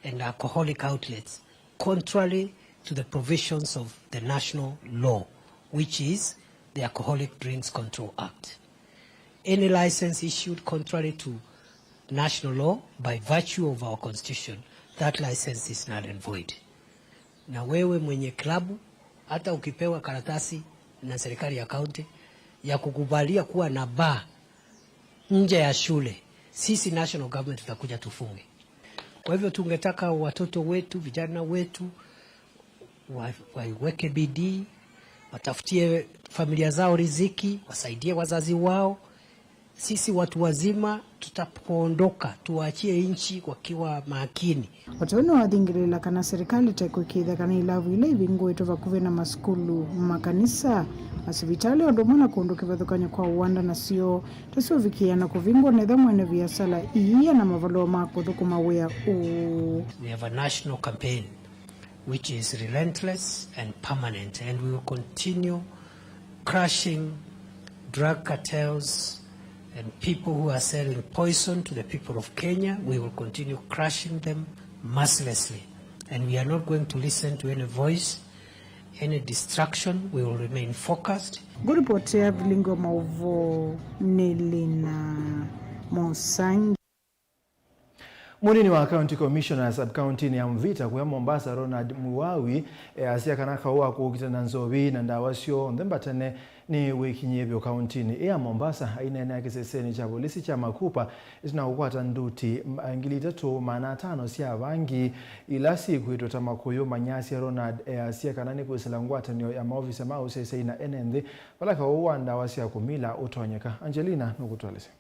and alcoholic outlets contrary to the provisions of the national law, which is the Alcoholic Drinks Control Act. Any license issued contrary to national law by virtue of our constitution, that license is null and void. Na wewe mwenye klabu, hata ukipewa karatasi na serikali ya kaunti ya kukubalia kuwa na bar nje ya shule, sisi national government tutakuja tufunge. Kwa hivyo tungetaka watoto wetu, vijana wetu, wa-, waiweke bidii, watafutie familia zao riziki, wasaidie wazazi wao. Sisi watu wazima tutapoondoka, tuwaachie nchi wakiwa makini. O ta ũu nĩwathingĩlĩĩla kana serikali ta ĩkũĩkĩĩthya kana ilavu ila ivingũĩtwe vakuvĩ na masukulu, makanisa, masivitalĩ, o ũndũ ũmwe na kũndũ kĩvathũkany'o kwa ũwanda nasyo ta syũvikĩĩa na kũvingwa nĩ ĩtha mwene viasala iia na mavalũa ma kũthũkũma wĩa ũũ. We have a national campaign which is relentless and permanent, and we will continue crushing drug cartels and people who are selling poison to the people of Kenya. We will continue crushing them mercilessly, and we are not going to listen to any voice, any distraction. We will remain focused. Ngũripotea vilingi wa maũvoo nĩ Lina Mũsangi. Mũnini wa County Commissioner sub-county-inĩ ya Mvita kũya Mombasa, Ronald Muwawi, easya kana kaũ wa kũkita na nzovi na ndawa syonthe mbatane nĩwĩkinyie vyũ kaunti-inĩ ĩĩ ya Mombasa. Aineenea kĩsesenĩ kya volisi kya Makupa ĩtina wa kũkwata nduti ngili itatũ maana atano sya vangi ila syĩkwĩtwe ta makũyũ manyasya, Ronald easya kana nĩkwĩsĩla ngwatanĩo ya maovisa ma ũseseĩ na ene nthĩ vala kaũ wa ndawa sya kũmila ũtonyeka. Angelina nũkũtũelesya.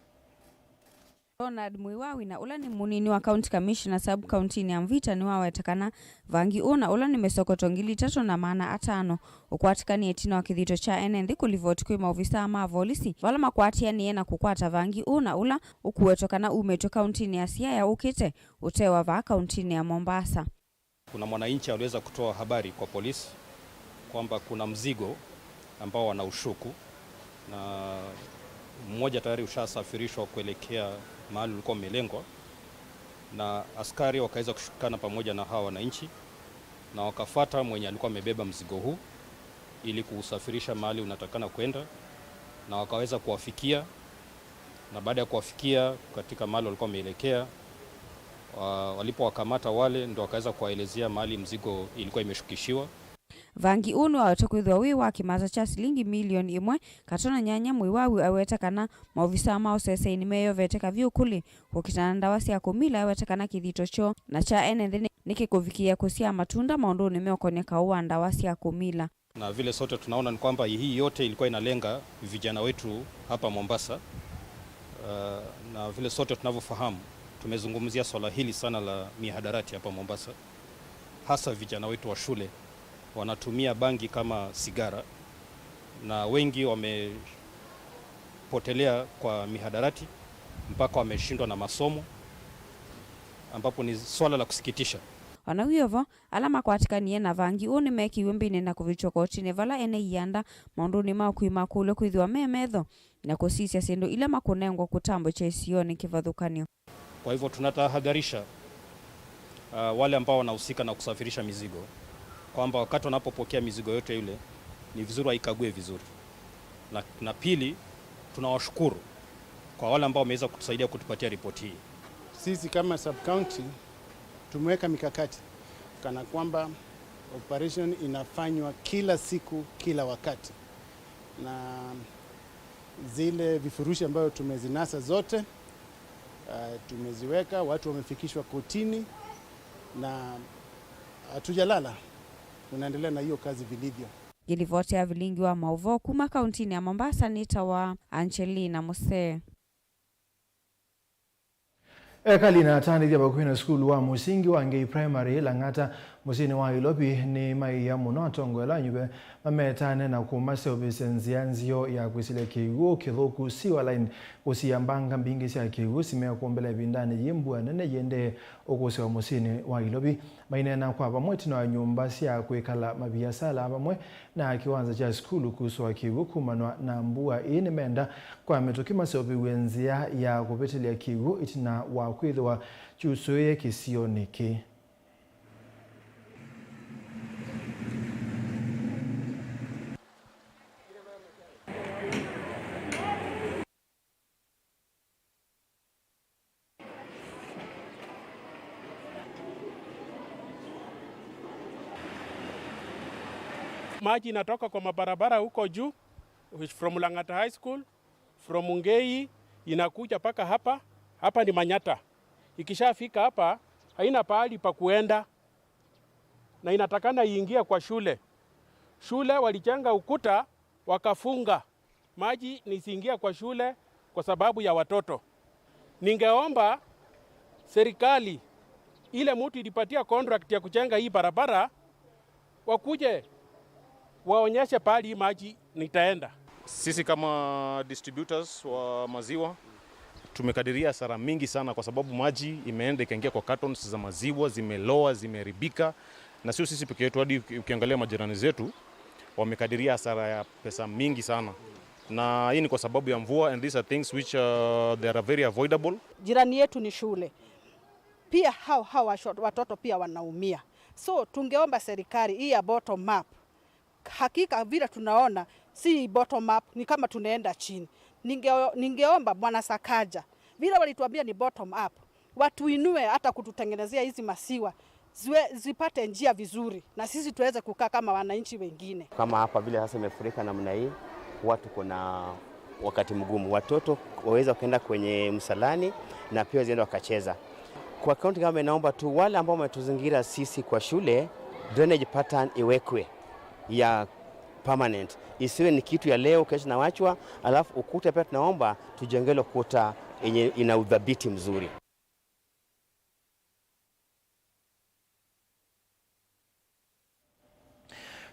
Ronald Muwawi, na ũla nĩ mũnini wa County Commissioner sub-county-inĩ ya Mvita, nĩwaweta kana vangi ũũ na ũla nĩ mĩsokoto ngili itatũ na maana atano ũkwatĩkanie ĩtina wa kĩthito kya ene nthĩ kũlivoti kwĩ maovisaa ma volisi vala makwatĩanĩe na kũkwata vangi ũũ na ũla ũkuetwe kana umĩtw'e kaunti-inĩ ya Siaya ũkĩte ũtewa vaa kaunti-inĩ ya Mombasa. Kuna mwananchi aliweza kutoa habari kwa polisi kwamba kuna mzigo ambao wanaushuku, na mmoja tayari ushasafirishwa kuelekea mahali ulikuwa umelengwa. Na askari wakaweza kushikana pamoja na hawa wananchi na wakafata mwenye alikuwa amebeba mzigo huu ili kuusafirisha mahali unatakana kwenda, na wakaweza kuwafikia, na baada ya kuwafikia katika mahali walikuwa wameelekea, wa-, walipowakamata wale, ndo wakaweza kuwaelezea mahali mzigo ilikuwa imeshukishiwa. Vangi ũũ nĩwawetwe kwĩthĩwa wĩ wa kĩmasa kya silingi milioni ĩmwe katona nyanya. Mũiwawi awete kana maovisaa ma ũseseĩ nĩmeyovete kavyũ kũlĩ kũkitana na ndawa sya kũmila. Awete kana kĩthito kyoo na kya ene nthĩ nĩ, nĩkĩkũvikĩĩa kũsyaa matunda maũndũnĩ meũkonya kaũ wa ndawa sya kũmila. Na vile sote tunaona ni kwamba hii yote ilikuwa inalenga vijana wetu hapa Mombasa. Uh, na vile sote tunavyofahamu, tumezungumzia swala hili sana la mihadarati hapa Mombasa, hasa vijana wetu wa shule wanatumia bangi kama sigara, na wengi wamepotelea kwa mihadarati mpaka wameshindwa na masomo, ambapo ni swala la kusikitisha. Ona wĩ o vo, ala makwatĩkanie na vangi ũũ nĩmekĩiwe mbĩnĩ na kũvikywa kotinĩ vala ene ianda maũndũnĩ ma ũkui makũlw'a kwĩthĩwa me metho na kũsisya syĩndũ ila makũnengwa kũtambwa kya isionĩ kĩvathũkany'o. Kwa hivyo tunatahadharisha, uh, wale ambao wanahusika na kusafirisha mizigo kwamba wakati wanapopokea mizigo yote ile, ni vizuri waikague vizuri. Na, na pili, tunawashukuru kwa wale ambao wameweza kutusaidia kutupatia ripoti hii. Sisi kama sub-county tumeweka mikakati kana kwamba operation inafanywa kila siku, kila wakati, na zile vifurushi ambayo tumezinasa zote, uh, tumeziweka, watu wamefikishwa kotini na hatujalala, tunaendelea na hiyo kazi vilivyo. Ngĩlivoti ya vilingi wa maũvoo kuma kauntinĩ ya Mombasa nĩtawa Angelina Musee. Ekali na atandĩthya vakuvĩ na sukulu wa mũsingi wa Ngei Primary Lang'ata mũsyĩnĩ wa Ilovi nĩmaĩa mũno atongoela nyuve mametane na kũmaseũvĩsya nzĩa nzeo ya kwĩsĩlya kĩw'ũ kĩthũku, sewer line, kũsia mbanga mbingĩ sya kĩw'ũ simekũmbĩla ĩvindanĩ yĩ mbua nene yĩendee ũkũsĩwa mũsyĩnĩ wa Ilovi. Maineena kwa vamwe ĩtina wa nyũmba sya kwĩkala, maviasala vamwe na kĩwanza kya sukulu kusũa kĩw'ũ kumanwa na mbua ĩĩ, nĩmenda kwa mĩtũkĩ maseũvĩw'e nzĩa ya kũvĩtĩlya kĩw'ũ ĩtina wa kwĩthĩwa kyusũĩe kĩsionĩ kĩĩ. Maji inatoka kwa mabarabara huko juu, from Lang'ata High School, from Ngei, inakuja mpaka hapa. Hapa ni Manyata. Ikishafika hapa, haina pahali pa kuenda. Na inatakana iingie kwa shule. Shule walijenga ukuta, wakafunga. Maji nisiingia kwa shule kwa sababu ya watoto. Ningeomba serikali, ile mtu ilipatia contract ya kujenga hii barabara, wakuje waonyeshe pahali hii maji nitaenda. Sisi kama distributors wa maziwa, tumekadiria hasara mingi sana kwa sababu maji imeenda ikaingia kwa cartons za maziwa, zimeloa, zimeharibika. Na sio sisi peke yetu, hadi uki-, ukiangalia majirani zetu, wamekadiria hasara ya pesa mingi sana. Na hii ni kwa sababu ya mvua, and these are things which, uh, they are very avoidable. Jirani yetu ni shule. Pia hao, hao washo-, watoto pia wanaumia. So, tungeomba serikali hii ya bottom up. Hakika vile tunaona, si bottom up, ni kama tunaenda chini. Ninge-, ningeomba Bwana Sakaja, vile walituambia ni bottom up, watuinue hata kututengenezea hizi masiwa, ziwe, zipate njia vizuri, na sisi tuweze kukaa kama wananchi wengine. Kama hapa vile sasa imefurika namna hii, watu kuna wakati mgumu. Watoto waweza kuenda kwenye msalani na pia wazienda wakacheza. Kwa county government, naomba tu wale ambao wametuzingira sisi kwa shule, drainage pattern iwekwe ya permanent. Isiwe ni kitu ya leo, kesho nawachwa, alafu ukuta pia tunaomba tujengelwe kuta yenye ina udhabiti mzuri.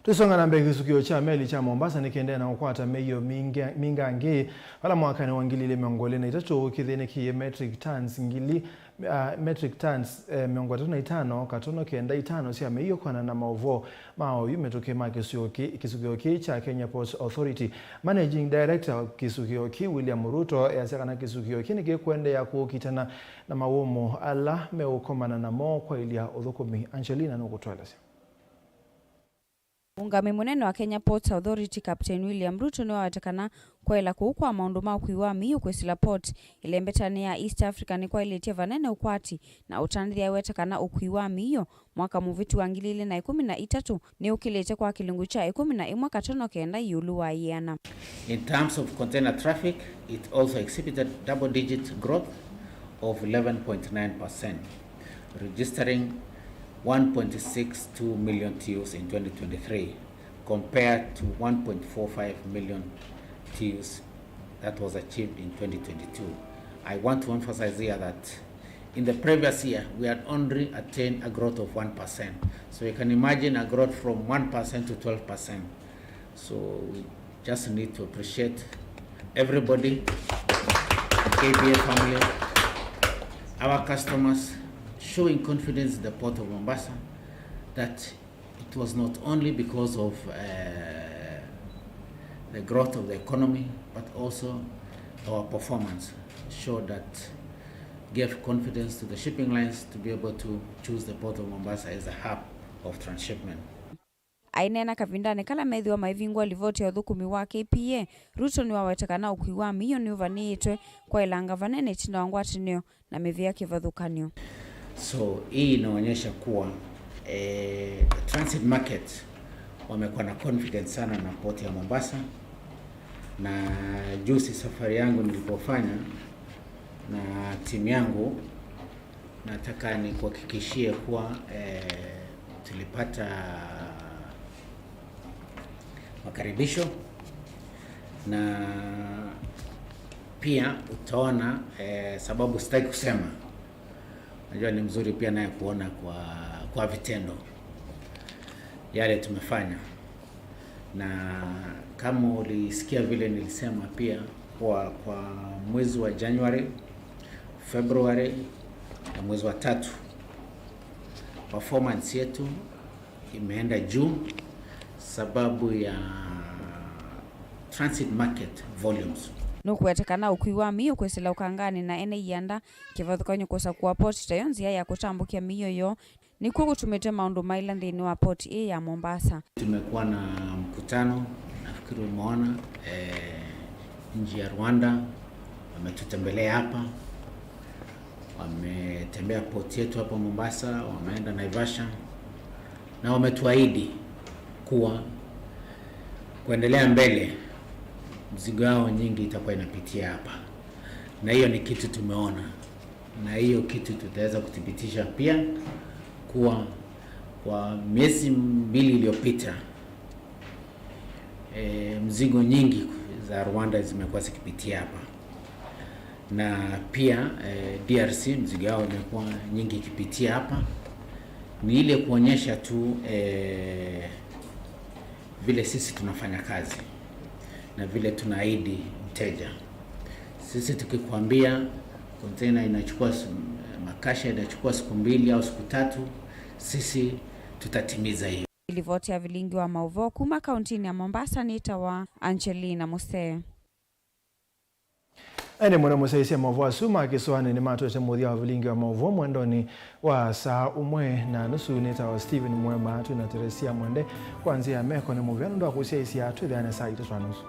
Tũsonga na mbee, kĩsukĩo kya meli kya Mombasa nĩkĩendee na kũkwata mĩio mingĩ, mingangĩ, vala mwakanĩ wa ngili ilĩ mĩongo ĩlĩ na itatũ kĩthĩnĩkĩie metric tons ngili ah, metric tons, eh, mĩongo ĩtatũ na itano katono kenda itano sya mĩio, kwana na maũvoo ma oyu mĩtũkĩ ma kĩsukio kĩ-, kĩsukio kĩĩ kya Kenya Ports Authority. Managing Director wa kĩsukio kĩu, William Ruto, easya kana kĩsukio kĩĩ nĩkĩkũendeea kũkitana na mawũmũ ala meũkomana namo kwaĩlya ũthũkũmi. Angelina nũkũtũelesya. Ũngamĩi mũnene wa Kenya Ports Authority, Captain William Ruto, nĩwaweta kana kwaĩla kũu kwa maũndũ ma ũkui wa mĩio kwĩsĩla port ĩlembetanĩ ya East Africa nĩkwaĩlĩtye vanene ũkwati na ũtandĩthya. Aweta kana ũkui wa mĩio mwaka mũvĩtu wa ngili ilĩ na ĩkũmi na itatũ nĩũkĩlĩte kwa kĩlungu kya ĩkũmi na ĩmwe katono kenda ĩũlũ wa ĩana. In terms of container traffic, it also exhibited double-digit growth of eleven point nine percent, registering one point six two million T Us in twenty twenty-three, compared to one point four five million T Us that was achieved in twenty twenty-two. I want to emphasize here that in the previous year, we had only attained a growth of one percent. So you can imagine a growth from one percent to twelve percent. So we just need to appreciate everybody, K P A family, our customers, showing confidence in the Port of Mombasa that it was not only because of, uh, the growth of the economy, but also our performance showed that, gave confidence to the shipping lines to be able to choose the Port of Mombasa as a hub of transshipment. Aineena kavindanĩ kala methĩwa maivingũa livoti ya ũthũkũmi wa K P A, Ruto nĩwaweta kana ũkui wa mĩio nĩũvanĩĩtwe kwaĩlanga vanene ĩtina wa ngwatanĩo na mĩvĩa kĩvathũkany'o. So hii inaonyesha kuwa, eh, transit market wamekuwa na confidence sana na port ya Mombasa, na juzi safari yangu nilipofanya na timu yangu, nataka nikuhakikishie kuwa, eh, tulipata makaribisho, na pia utaona, eh, sababu sitaki kusema. Najua ni mzuri pia naye kuona kwa, kwa vitendo yale tumefanya. Na kama ulisikia vile nilisema pia, kwa, kwa mwezi wa January, February na mwezi wa tatu, performance yetu imeenda juu sababu ya transit market volumes. Nũkũweta kana ũkui wa mĩio kwĩsĩla ũkanganĩ na ene ianda kĩvathũkany'o kũsakũa poti tayo nzĩa ya kũtambũkya mĩio yoo nĩkw'o kũtumĩte maũndũ maĩla nthĩnĩ wa poti ĩĩ ya Mombasa. Tumekuwa na mkutano, nafikiri umeona, eh, nchi ya Rwanda wametutembelea hapa, wametembea port yetu hapa Mombasa, wameenda Naivasha, na wametuahidi kuwa kuendelea mbele, mzigo yao nyingi itakuwa inapitia hapa, na hiyo ni kitu tumeona, na hiyo kitu tutaweza kuthibitisha pia kuwa kwa miezi mbili iliyopita, eh, mzigo nyingi za Rwanda zimekuwa zikipitia hapa, na pia, eh, D R C mzigo yao imekuwa nyingi ikipitia hapa. Ni ile kuonyesha tu, eh, vile sisi tunafanya kazi na vile tunaahidi mteja. Sisi tukikwambia container inachukua s-, makasha inachukua siku mbili au siku tatu, sisi tutatimiza hiyo. Livoti ya vilingi wa maũvoo kuma kauntinĩ ya Mombasa nĩtawa Angelina Musee. Ene mũno mũsyaĩĩsya maũvoo asu ma kĩsũanĩ nĩmatwete mũthya wa vilingi wa maũvoo mwendonĩ wa saa ũmwe na nusu. Nĩtawa Stephen Mwema, twĩ na Teresia Mwende kwa nzĩa ya meko nĩ mũvea nũndũ wa kũsyaĩĩsya. Twĩthĩane saa itatũ na nusu.